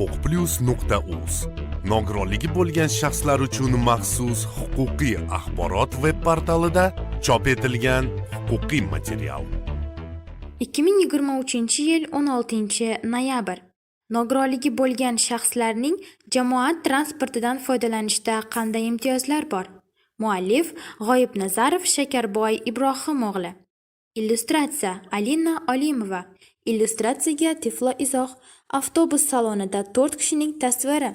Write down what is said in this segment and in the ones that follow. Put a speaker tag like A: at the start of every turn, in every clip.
A: huquqplus.uz — nogironligi bo'lgan shaxslar uchun maxsus huquqiy axborot veb portalida chop etilgan huquqiy material.
B: 2023-yil 16 noyabr. Nogironligi bo'lgan shaxslarning jamoat transportidan foydalanishda qanday imtiyozlar bor? Muallif G'oyibnazarov Shakarboy Ibrohim o'g'li. Illyustratsiya Alina Olimova. Illyustratsiyaga tiflo izoh. Avtobus salonida 4 kishining tasviri.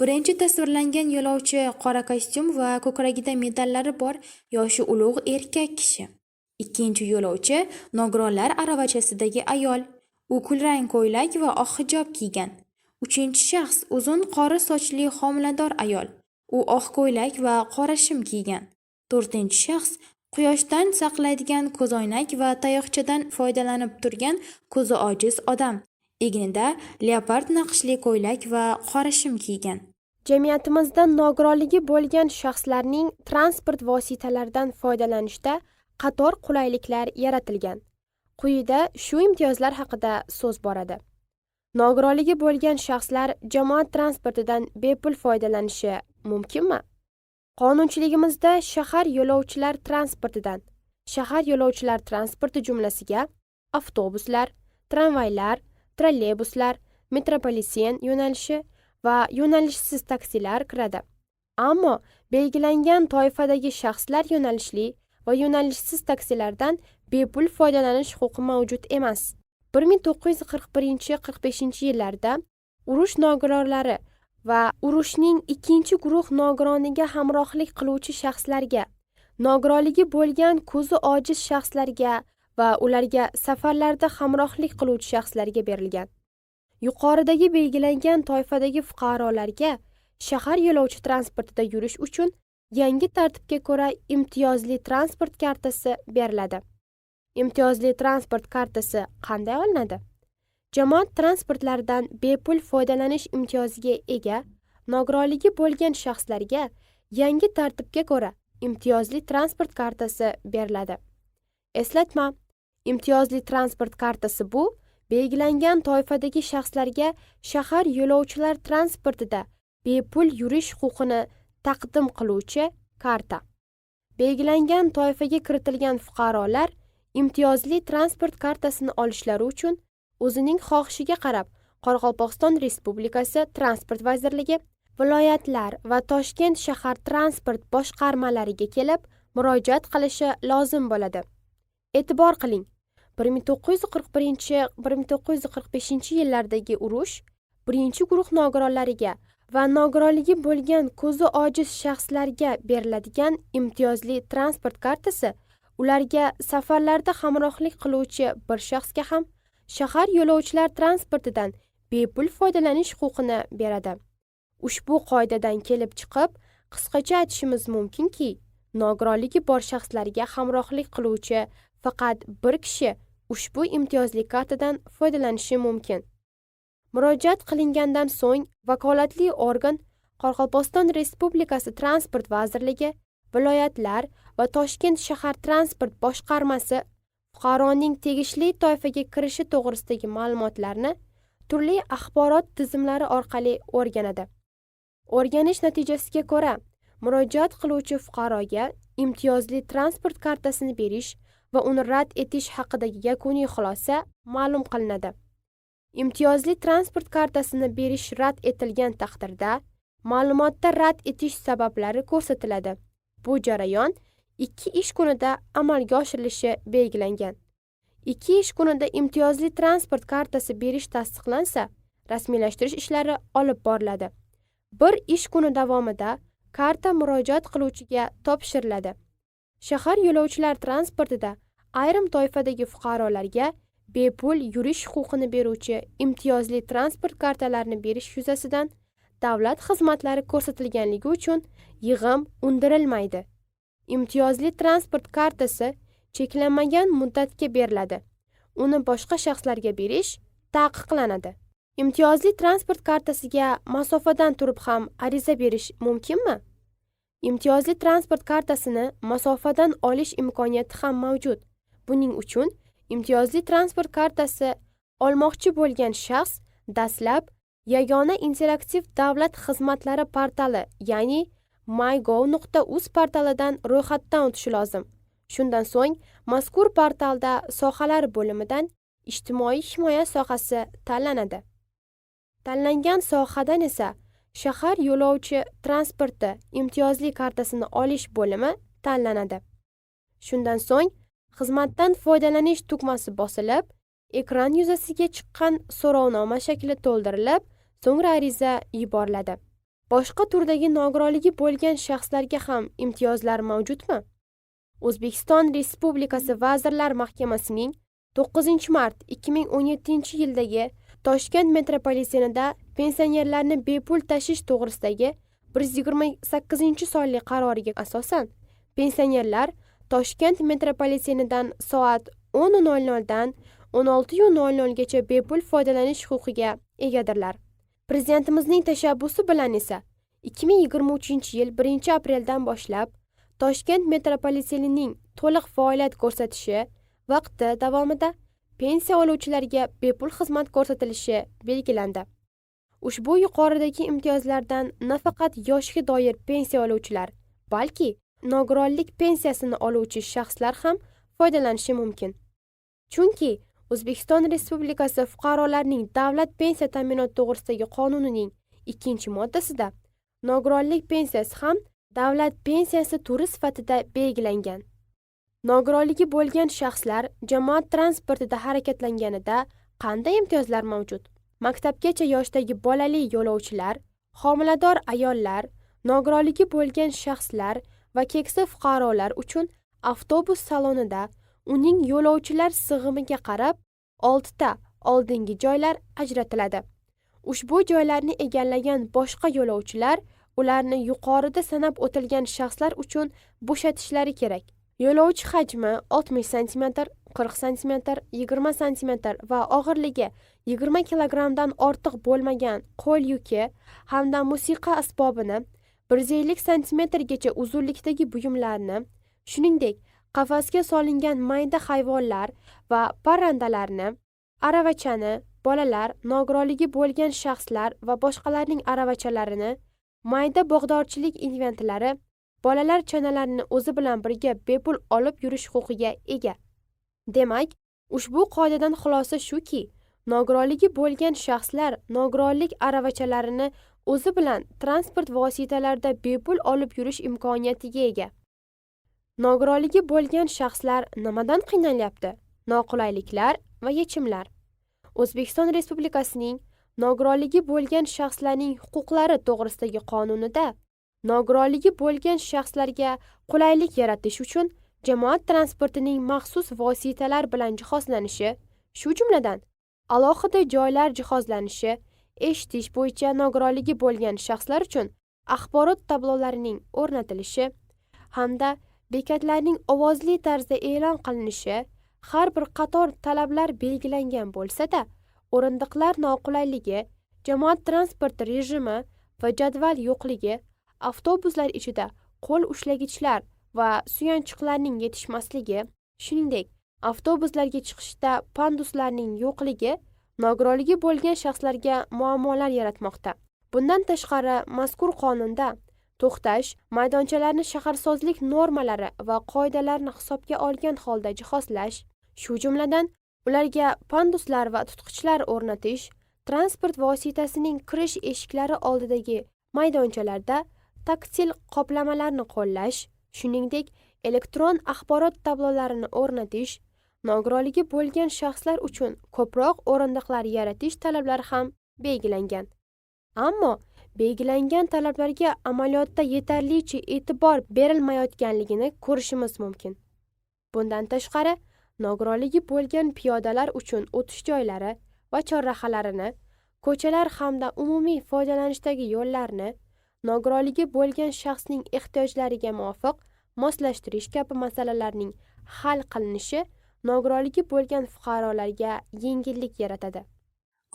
B: Birinchi tasvirlangan yo'lovchi qora kostyum va ko'kragida medallari bor yoshi ulug' erkak kishi. Ikkinchi yo'lovchi nogironlar aravachasidagi ayol. U kulrang ko'ylak va oq hijob kiygan. Uchinchi shaxs uzun qora sochli homilador ayol. U oq ko'ylak va qora shim kiygan. To'rtinchi shaxs quyoshdan saqlaydigan ko'zoynak va tayoqchadan foydalanib turgan ko'zi ojiz odam. Egnida leopard naqshli ko'ylak va qora shim kiygan.
C: Jamiyatimizda nogironligi bo'lgan shaxslarning transport vositalaridan foydalanishda qator qulayliklar yaratilgan. Quyida shu imtiyozlar haqida so'z boradi. Nogironligi bo'lgan shaxslar jamoat transportidan bepul foydalanishi mumkinmi? Qonunchiligimizda shahar yo'lovchilar transporti jumlasiga avtobuslar, tramvaylar, trolleybuslar, metropoliten yo'nalishi va yo'nalishsiz taksilar kiradi. Ammo belgilangan toifadagi shaxslar yo'nalishli va yo'nalishsiz taksilardan bepul foydalanish huquqi mavjud emas. 1941-45 yillarda urush nogironlari va urushning ikkinchi guruh nogironiga hamrohlik qiluvchi shaxslarga, nogironligi bo'lgan ko'zi ojiz shaxslarga va ularga safarlarda hamrohlik qiluvchi shaxslarga berilgan. Yuqoridagi belgilangan toifadagi fuqarolarga shahar yo'lovchi transportida yurish uchun yangi tartibga ko'ra imtiyozli transport kartasi beriladi. Imtiyozli transport kartasi qanday olinadi? Jamoat transportlaridan bepul foydalanish imtiyoziga ega nogironligi bo'lgan shaxslarga yangi tartibga ko'ra imtiyozli transport kartasi beriladi. Eslatma: imtiyozli transport kartasi bu belgilangan toifadagi shaxslarga shahar yo'lovchilar transportida bepul yurish huquqini taqdim qiluvchi karta. Belgilangan toifaga kiritilgan fuqarolar imtiyozli transport kartasini olishlari uchun o'zining xohishiga qarab Qoraqalpog'iston Respublikasi Transport vazirligi, viloyatlar va Toshkent shahar transport boshqarmalariga kelib murojaat qilishi lozim bo'ladi. E'tibor qiling, 1941-1945 yillardagi urush birinchi guruh nogironlariga va nogironligi bo'lgan ko'zi ojiz shaxslarga beriladigan imtiyozli transport kartasi ularga safarlarda hamrohlik qiluvchi bir shaxsga ham shahar yo'lovchilar transportidan bepul foydalanish huquqini beradi. Ushbu qoidadan kelib chiqib, qisqacha aytishimiz mumkinki, nogironligi bor shaxslarga hamrohlik qiluvchi faqat bir kishi ushbu imtiyozli kartadan foydalanishi mumkin. Murojaat qilingandan so'ng vakolatli organ, Qoraqalpog'iston Respublikasi Transport vazirligi, viloyatlar va Toshkent shahar transport boshqarmasi fuqaroning tegishli toifaga kirishi to'g'risidagi ma'lumotlarni turli axborot tizimlari orqali o'rganadi. O'rganish natijasiga ko'ra murojaat qiluvchi fuqaroga imtiyozli transport kartasini berish va uni rad etish haqidagi yakuniy xulosa ma'lum qilinadi. Imtiyozli transport kartasini berish rad etilgan taqdirda ma'lumotda rad etish sabablari ko'rsatiladi. Bu jarayon 2 ish kunida amalga oshirilishi belgilangan. 2 ish kunida imtiyozli transport kartasi berish tasdiqlansa, rasmiylashtirish ishlari olib boriladi. Bir ish kuni davomida karta murojaat qiluvchiga topshiriladi. Shahar yo'lovchilar transportida ayrim toifadagi fuqarolarga bepul yurish huquqini beruvchi imtiyozli transport kartalarini berish yuzasidan davlat xizmatlari ko'rsatilganligi uchun yig'im undirilmaydi. Imtiyozli transport kartasi cheklanmagan muddatga beriladi. Uni boshqa shaxslarga berish taqiqlanadi. Imtiyozli transport kartasiga masofadan turib ham ariza berish mumkinmi? Imtiyozli transport kartasini masofadan olish imkoniyati ham mavjud. Buning uchun imtiyozli transport kartasi olmoqchi bo'lgan shaxs dastlab Yagona interaktiv davlat xizmatlari portali, ya'ni mygov.uz portalidan ro'yxatdan o'tishi lozim. Shundan so'ng mazkur portalda sohalar bo'limidan ijtimoiy himoya sohasi tanlanadi. Tanlangan sohadan esa shahar yo'lovchi transporti imtiyozli kartasini olish bo'limi tanlanadi. Shundan so'ng xizmatdan foydalanish tugmasi bosilib, ekran yuzasiga chiqqan so'rovnoma shakli to'ldirilib, so'ngra ariza yuboriladi. Boshqa turdagi nogironligi bo'lgan shaxslarga ham imtiyozlar mavjudmi? O'zbekiston Respublikasi Vazirlar Mahkamasining 9 mart 2017 yildagi Toshkent metropolitenida pensionerlarni bepul tashish to'g'risidagi 128 sonli qaroriga asosan pensionerlar Toshkent metropolitenidan soat 10:00 dan 16:00 gacha bepul foydalanish huquqiga egadirlar. Prezidentimizning tashabbusi bilan esa 2023 yil 1 apreldan boshlab Toshkent metropolitenining to'liq faoliyat ko'rsatishi vaqti davomida pensiya oluvchilarga bepul xizmat ko'rsatilishi belgilandi. Ushbu yuqoridagi imtiyozlardan nafaqat yoshga doir pensiya oluvchilar, balki nogironlik pensiyasini oluvchi shaxslar ham foydalanishi mumkin. Chunki O'zbekiston Respublikasi fuqarolarining davlat pensiya ta'minoti to'g'risidagi qonunining 2-moddasida nogironlik pensiyasi ham davlat pensiyasi turi sifatida belgilangan. Nogironligi bo'lgan shaxslar jamoat transportida harakatlanganida qanday imtiyozlar mavjud? Maktabgacha yoshdagi bolali yo'lovchilar, homilador ayollar, nogironligi bo'lgan shaxslar va keksa fuqarolar uchun avtobus salonida uning yo'lovchilar sig'imiga qarab 6 ta oldingi joylar ajratiladi. Ushbu joylarni egallagan boshqa yo'lovchilar ularni yuqorida sanab o'tilgan shaxslar uchun bo'shatishlari kerak. Yo'lovchi hajmi 60 sm, 40 sm, 20 sm va og'irligi 20 kilogrammdan ortiq bo'lmagan qo'l yuki hamda musiqa asbobini 150 santimetrgacha uzunlikdagi buyumlarni, shuningdek, qafasga solingan mayda hayvonlar va parrandalarni, aravachani, bolalar, nogironligi bo'lgan shaxslar va boshqalarning aravachalarini, mayda bog'dorchilik inventarlari, bolalar chanalarini o'zi bilan birga bepul olib yurish huquqiga ega. Demak, ushbu qoidadan xulosa shuki, nogironligi bo'lgan shaxslar nogironlik aravachalarini o'zi bilan transport vositalarida bepul olib yurish imkoniyatiga ega. Nogironligi bo'lgan shaxslar nimadan qiynalyapti? Noqulayliklar va yechimlar. O'zbekiston Respublikasining nogironligi bo'lgan shaxslarning huquqlari to'g'risidagi qonunida nogironligi bo'lgan shaxslarga qulaylik yaratish uchun jamoat transportining maxsus vositalar bilan jihozlanishi, shu jumladan, alohida joylar jihozlanishi, eshitish bo'yicha nogironligi bo'lgan shaxslar uchun axborot tablolarining o'rnatilishi hamda bekatlarning ovozli tarzda e'lon qilinishi har bir qator talablar belgilangan bo'lsa-da, o'rindiqlar noqulayligi, jamoat transporti rejimi va jadval yo'qligi, avtobuslar ichida qo'l ushlagichlar va suyanchiqlarning yetishmasligi, shuningdek, avtobuslarga chiqishda panduslarning yo'qligi nogironligi bo'lgan shaxslarga muammolar yaratmoqda. Bundan tashqari, mazkur qonunda to'xtash maydonchalarini shaharsozlik normalari va qoidalarini hisobga olgan holda jihozlash, shu jumladan, ularga panduslar va tutqichlar o'rnatish, transport vositasining kirish eshiklari oldidagi maydonchalarda taktil qoplamalarni qo'llash, shuningdek, elektron axborot tablolarini o'rnatish, nogironligi bo'lgan shaxslar uchun ko'proq o'rindiqlar yaratish talablari ham belgilangan. Ammo belgilangan talablarga amaliyotda yetarlicha e'tibor berilmayotganligini ko'rishimiz mumkin. Bundan tashqari, nogironligi bo'lgan piyodalar uchun o'tish joylari va chorrahalarini, ko'chalar hamda umumiy foydalanishdagi yo'llarni nogironligi bo'lgan shaxsning ehtiyojlariga muvofiq moslashtirish kabi masalalarning hal qilinishi nogironligi bo'lgan fuqarolarga yengillik yaratadi.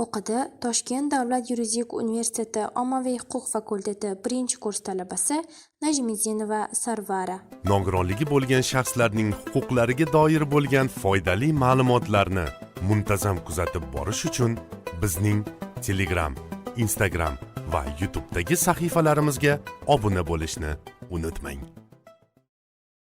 B: O'qidi Toshkent davlat yuridik universiteti Ommaviy huquq fakulteti 1-kurs talabasi Najmiddinova Sarvara.
A: Nogironligi bo'lgan shaxslarning huquqlariga doir bo'lgan foydali ma'lumotlarni muntazam kuzatib borish uchun bizning Telegram, Instagram va YouTube'dagi sahifalarimizga obuna bo'lishni unutmang.